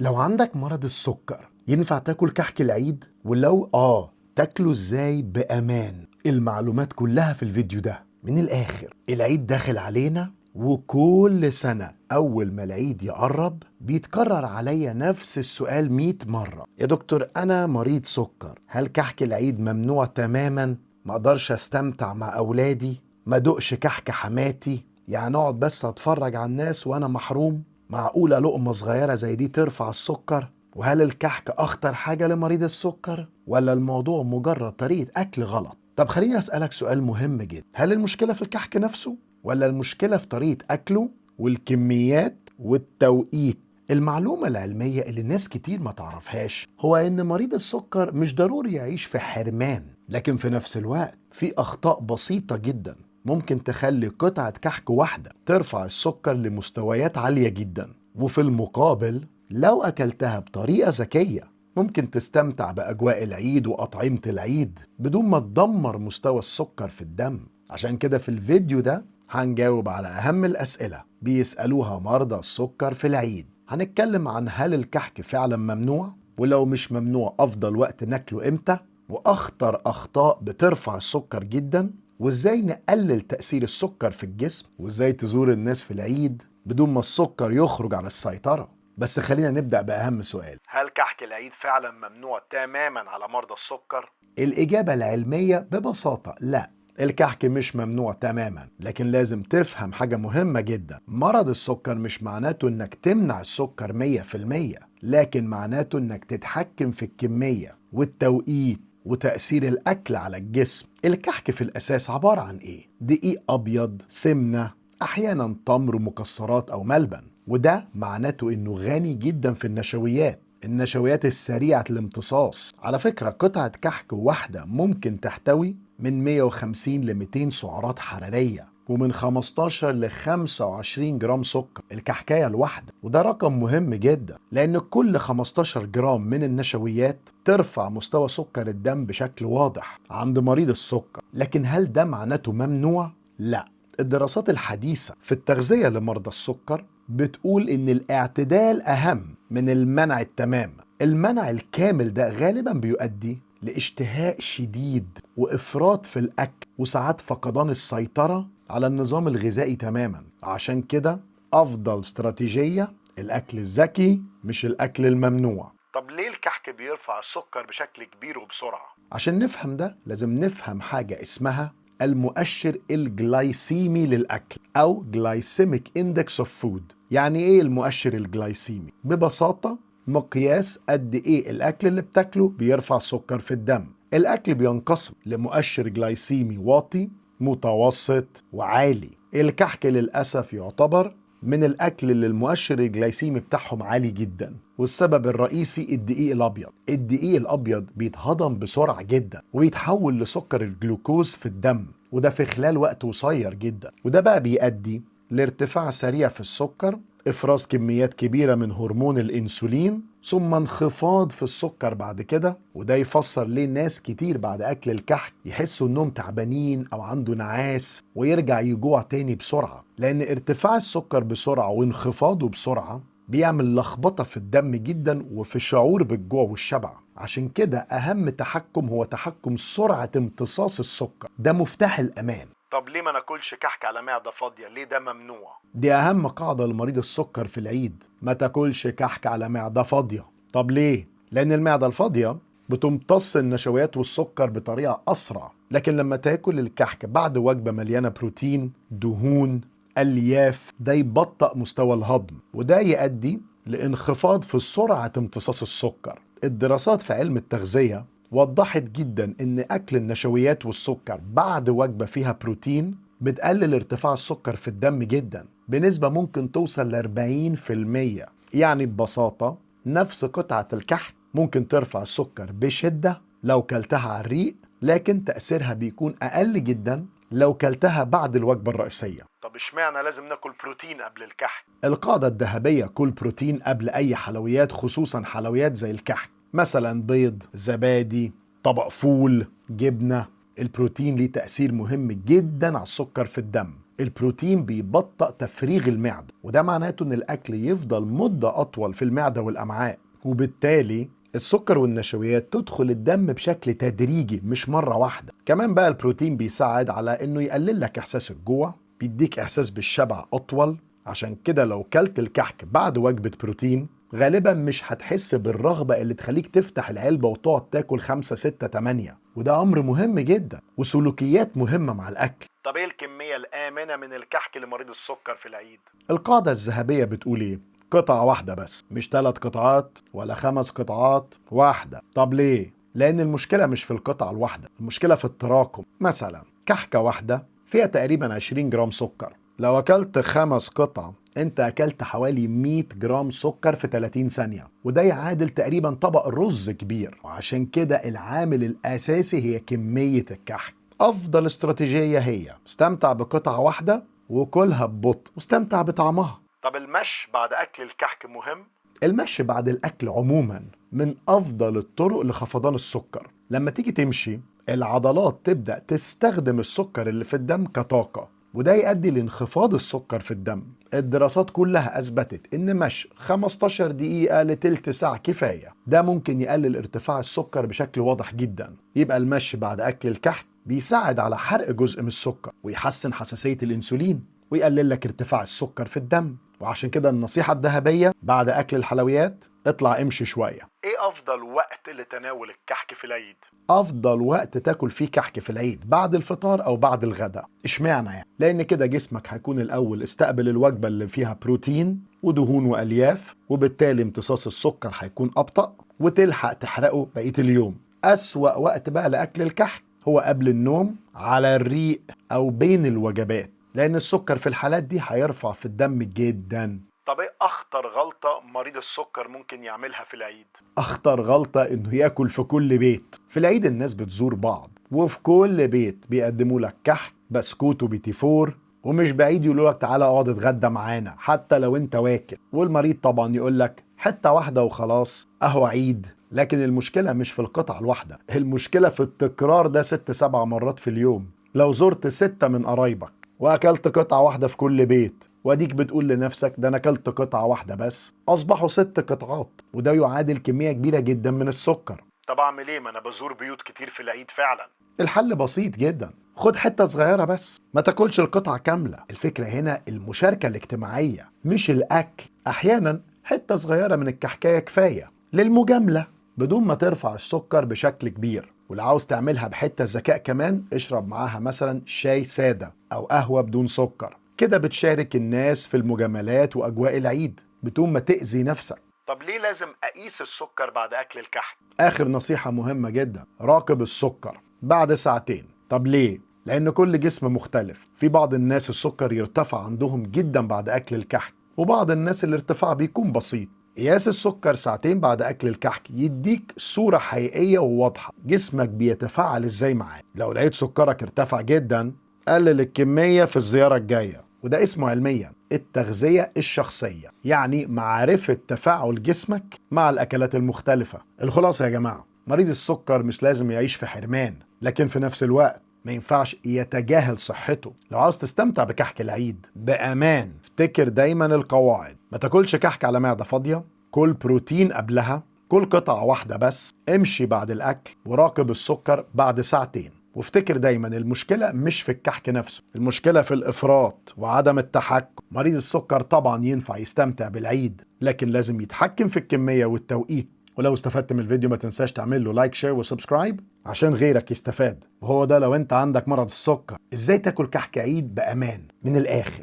لو عندك مرض السكر ينفع تاكل كحك العيد؟ ولو تاكله ازاي بأمان؟ المعلومات كلها في الفيديو ده. من الآخر، العيد داخل علينا، وكل سنة أول ما العيد يقرب بيتكرر عليا نفس السؤال 100 مرة: يا دكتور أنا مريض سكر، هل كحك العيد ممنوع تماما؟ ما أقدرش أستمتع مع أولادي؟ ما دقش كحك حماتي؟ يعني أقعد بس أتفرج على الناس وأنا محروم؟ معقولة لقمة صغيرة زي دي ترفع السكر؟ وهل الكحك أخطر حاجة لمريض السكر؟ ولا الموضوع مجرد طريقة أكل غلط؟ طب خليني أسألك سؤال مهم جدا، هل المشكلة في الكحك نفسه؟ ولا المشكلة في طريقة أكله والكميات والتوقيت؟ المعلومة العلمية اللي الناس كتير ما تعرفهاش هو إن مريض السكر مش ضروري يعيش في حرمان، لكن في نفس الوقت في أخطاء بسيطة جدا ممكن تخلي قطعة كحك واحدة ترفع السكر لمستويات عالية جدا، وفي المقابل لو أكلتها بطريقة ذكية ممكن تستمتع بأجواء العيد وأطعمة العيد بدون ما تدمر مستوى السكر في الدم. عشان كده في الفيديو ده هنجاوب على أهم الأسئلة بيسألوها مرضى السكر في العيد. هنتكلم عن هل الكحك فعلا ممنوع؟ ولو مش ممنوع أفضل وقت ناكله إمتى؟ وأخطر أخطاء بترفع السكر جدا، وإزاي نقلل تأثير السكر في الجسم، وإزاي تزور الناس في العيد بدون ما السكر يخرج عن السيطرة. بس خلينا نبدأ بأهم سؤال، هل كحك العيد فعلا ممنوع تماما على مرضى السكر؟ الإجابة العلمية ببساطة لا، الكحك مش ممنوع تماما، لكن لازم تفهم حاجة مهمة جدا. مرض السكر مش معناته انك تمنع السكر 100%، لكن معناته انك تتحكم في الكمية والتوقيت وتأثير الأكل على الجسم. الكحك في الأساس عبارة عن إيه؟ دقيق أبيض، سمنة، أحيانا تمر ومكسرات أو ملبن، وده معناته إنه غني جدا في النشويات، النشويات السريعة الامتصاص. على فكرة قطعة كحك واحدة ممكن تحتوي من 150 ل 200 سعرات حرارية، ومن 15 ل 25 جرام سكر الكحكاية الواحدة. وده رقم مهم جدا، لأن كل 15 جرام من النشويات ترفع مستوى سكر الدم بشكل واضح عند مريض السكر. لكن هل ده معناته ممنوع؟ لا. الدراسات الحديثة في التغذية لمرضى السكر بتقول إن الاعتدال أهم من المنع التمام. المنع الكامل ده غالبا بيؤدي لاشتهاء شديد وإفراط في الأكل، وساعات فقدان السيطرة على النظام الغذائي تماما. عشان كده أفضل استراتيجية الأكل الذكي مش الأكل الممنوع. طب ليه الكحك بيرفع السكر بشكل كبير وبسرعة؟ عشان نفهم ده لازم نفهم حاجة اسمها المؤشر الجلايسيمي للأكل، أو Glycemic Index of Food. يعني إيه المؤشر الجلايسيمي؟ ببساطة مقياس قد إيه الأكل اللي بتاكله بيرفع سكر في الدم. الأكل بينقسم لمؤشر جلايسيمي واطي، متوسط، وعالي. الكحك للأسف يعتبر من الأكل اللي المؤشر الجلايسيمي بتاعهم عالي جدا، والسبب الرئيسي الدقيق الأبيض. الدقيق الأبيض بيتهضم بسرعة جدا ويتحول لسكر الجلوكوز في الدم، وده في خلال وقت قصير جدا، وده بقى بيؤدي لارتفاع سريع في السكر، إفراز كميات كبيرة من هرمون الإنسولين، ثم انخفاض في السكر بعد كده. وده يفسر ليه ناس كتير بعد أكل الكحك يحسوا إنهم تعبانين أو عنده نعاس ويرجع يجوع تاني بسرعة، لأن ارتفاع السكر بسرعة وانخفاضه بسرعة بيعمل لخبطة في الدم جدا وفي الشعور بالجوع والشبع. عشان كده أهم تحكم هو تحكم سرعة امتصاص السكر، ده مفتاح الأمان. طب ليه ما ناكلش كحك على معدة فاضية؟ ليه ده ممنوع؟ دي أهم قاعدة لمريض السكر في العيد، ما تاكلش كحك على معدة فاضية. طب ليه؟ لأن المعدة الفاضية بتمتص النشويات والسكر بطريقة أسرع، لكن لما تاكل الكحك بعد وجبة مليانة بروتين، دهون، ألياف، ده يبطئ مستوى الهضم، وده يؤدي لانخفاض في سرعة امتصاص السكر. الدراسات في علم التغذية وضحت جدا ان اكل النشويات والسكر بعد وجبة فيها بروتين بتقلل ارتفاع السكر في الدم جدا بنسبة ممكن توصل ل 40%. يعني ببساطة نفس قطعة الكحك ممكن ترفع السكر بشدة لو كلتها على الريق، لكن تأثيرها بيكون أقل جدا لو كلتها بعد الوجبة الرئيسية. طب اشمعنى لازم ناكل بروتين قبل الكحك؟ القاعدة الذهبية، كل بروتين قبل أي حلويات، خصوصا حلويات زي الكحك، مثلا بيض، زبادي، طبق فول، جبنة. البروتين ليه تأثير مهم جدا على السكر في الدم. البروتين بيبطئ تفريغ المعدة، وده معناته ان الاكل يفضل مدة اطول في المعدة والامعاء، وبالتالي السكر والنشويات تدخل الدم بشكل تدريجي مش مرة واحدة. كمان بقى البروتين بيساعد على انه يقلل لك احساس الجوع، بيديك احساس بالشبع اطول. عشان كده لو كلت الكحك بعد وجبة بروتين غالبا مش هتحس بالرغبة اللي تخليك تفتح العلبة وتقعد تاكل 5 6 8، وده أمر مهم جدا وسلوكيات مهمة مع الأكل. طب إيه الكمية الآمنة من الكحك لمريض السكر في العيد؟ القاعدة الذهبية بتقول إيه؟ قطعة واحدة بس، مش 3 قطعات ولا 5 قطعات، واحدة. طب ليه؟ لأن المشكلة مش في القطعة الواحدة، المشكلة في التراكم. مثلا كحكة واحدة فيها تقريبا 20 جرام سكر، لو أكلت 5 قطع انت اكلت حوالي 100 جرام سكر في 30 ثانية، وده يعادل تقريبا طبق رز كبير. وعشان كده العامل الاساسي هي كمية الكحك. افضل استراتيجية هي استمتع بقطعة واحدة وكلها ببطء واستمتع بطعمها. طب المشي بعد اكل الكحك مهم؟ المشي بعد الاكل عموما من افضل الطرق لخفضان السكر. لما تيجي تمشي العضلات تبدأ تستخدم السكر اللي في الدم كطاقة، وده يؤدي لانخفاض السكر في الدم. الدراسات كلها أثبتت إن مشي 15 دقيقة لتلت ساعة كفاية، ده ممكن يقلل ارتفاع السكر بشكل واضح جدا. يبقى المشي بعد أكل الكحك بيساعد على حرق جزء من السكر ويحسن حساسية الإنسولين ويقلل لك ارتفاع السكر في الدم. وعشان كده النصيحة الذهبية بعد أكل الحلويات اطلع امشي شوية. ايه أفضل وقت لتناول الكحك في العيد؟ أفضل وقت تاكل فيه كحك في العيد بعد الفطار أو بعد الغداء. اشمعنى يعني؟ لأن كده جسمك هيكون الأول استقبل الوجبة اللي فيها بروتين ودهون وألياف، وبالتالي امتصاص السكر هيكون أبطأ وتلحق تحرقه بقية اليوم. أسوأ وقت بقى لأكل الكحك هو قبل النوم، على الريق، أو بين الوجبات، لأن السكر في الحالات دي هيرفع في الدم جدا. طب ايه أخطر غلطة مريض السكر ممكن يعملها في العيد؟ أخطر غلطة إنه ياكل في كل بيت. في العيد الناس بتزور بعض، وفي كل بيت بيقدموا لك كحك، بسكوت وبيتيفور، ومش بعيد يقولوا لك تعالى اقعد اتغدى معانا حتى لو انت واكل. والمريض طبعا يقول لك حتة واحدة وخلاص، اهو عيد. لكن المشكلة مش في القطعة الواحدة، المشكلة في التكرار ده 6 7 مرات في اليوم. لو زرت 6 من قرايبك واكلت قطعة واحدة في كل بيت، واديك بتقول لنفسك ده انا اكلت قطعة واحدة بس، اصبحوا 6 قطعات، وده يعادل كمية كبيرة جدا من السكر. طب اعمل ايه؟ ما انا بزور بيوت كتير في العيد فعلا. الحل بسيط جدا، خد حتة صغيرة بس، ما تاكلش القطعة كاملة. الفكرة هنا المشاركة الاجتماعية مش الاكل. احيانا حتة صغيرة من الكحكاية كفاية للمجاملة بدون ما ترفع السكر بشكل كبير. ولو عاوز تعملها بحتة ذكاء كمان، اشرب معاها مثلا شاي سادة أو قهوة بدون سكر. كده بتشارك الناس في المجاملات وأجواء العيد بدون ما تأذي نفسك. طب ليه لازم أقيس السكر بعد أكل الكحك؟ آخر نصيحة مهمة جدا، راقب السكر بعد ساعتين. طب ليه؟ لأن كل جسم مختلف. في بعض الناس السكر يرتفع عندهم جدا بعد أكل الكحك، وبعض الناس الارتفاع بيكون بسيط. قياس السكر ساعتين بعد أكل الكحك يديك صورة حقيقية وواضحة جسمك بيتفاعل ازاي معاه. لو لقيت سكرك ارتفع جدا، قلل الكمية في الزيارة الجاية. وده اسمه علميا التغذية الشخصية، يعني معرفة تفاعل جسمك مع الأكلات المختلفة. الخلاصة يا جماعة، مريض السكر مش لازم يعيش في حرمان، لكن في نفس الوقت ما ينفعش يتجاهل صحته. لو عاوز تستمتع بكحك العيد بأمان، افتكر دايما القواعد. ما تاكلش كحك على معدة فاضية، كل بروتين قبلها، كل قطعة واحدة بس، امشي بعد الأكل، وراقب السكر بعد ساعتين. وافتكر دايما المشكلة مش في الكحك نفسه، المشكلة في الإفراط وعدم التحكم. مريض السكر طبعا ينفع يستمتع بالعيد، لكن لازم يتحكم في الكمية والتوقيت. ولو استفدت من الفيديو ما تنساش تعمل له like share و subscribe عشان غيرك يستفاد. وهو ده لو انت عندك مرض السكر، ازاي تاكل كحك عيد بأمان من الآخر.